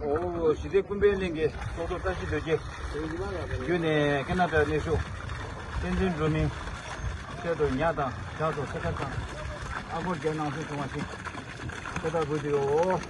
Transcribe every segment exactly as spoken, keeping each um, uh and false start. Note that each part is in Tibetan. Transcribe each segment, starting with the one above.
ཨོ་ཞི་བདེ་ཀུན་ཕན་གླིང་གི་ཚོགས་གཙོ་བཀྲ་ཤིས་རྡོ་རྗེ་བརྒྱུད་ནས་ཁེ་ན་ཌ་གནས་བཞུགས་བསྟན་འཛིན་སྒྲོལ་མའི་ཆེད་དུ་ཉ་དང་བྱ་སོགས་ཚེ་ཐར་དང་ཨ་སྒོར་བརྒྱ་གནང་སྲོལ་བྱུང་བ་བཞིན་ཚེ་ཐར་འབུལ་དུ་ཡོད།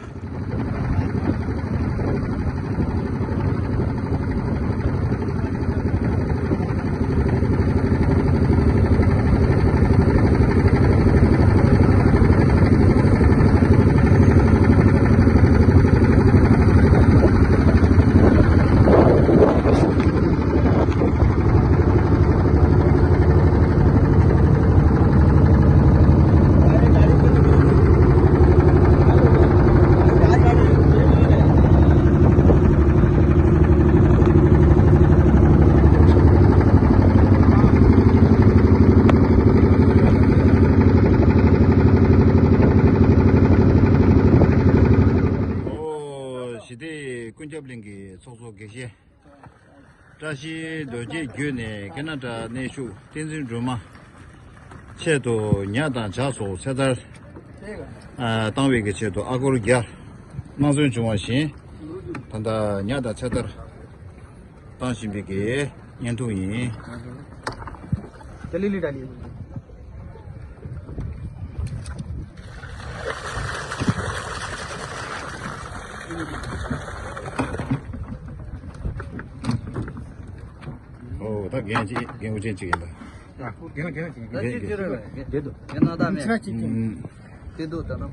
ཨོ་ཞི་བདེ་ཀུན་ཁྱབ་གླིང་གི་ཚོགས་གཙོ་དགེ་བཤེས་བཀྲ་ཤིས་རྡོ་རྗེ་བརྒྱུད་ནས་ཁེ་ན་ཌ་གནས་བཞུགས་བསྟན་འཛིན་སྒྲོལ་མ་ཆེད་དུ་ཉ་དང་བྱ་སོགས་ཚེ་ཐར་ཨ་བཏང་བའི་གི་ཆེད་དུ་ཨ་སྒོར་བརྒྱ་གནང་སྲོལ་བྱུང་བ་བཞིན་ད་ལྟ་ཉ་དང་ཚེ་ཐར་བཏང་བཞིན་པའི་གི་བརྙན་ཐུང་ཡིན། ཏ་ལི་ལི་ཏ་ལི། ཨོ་ད་རྒན་ཅིག་རྒན་འུ་ཅན་ཅིག་ཡིན་ད། ཨ་རྒན་རྒན་ཅིག་ད་ཅི་ཅི་རེད་རྒན་དེ་འདུག་རྒན་ན་ད་མེད་ཅི་ཅི་ཅི་དེ་འདུག་ད་ནམ།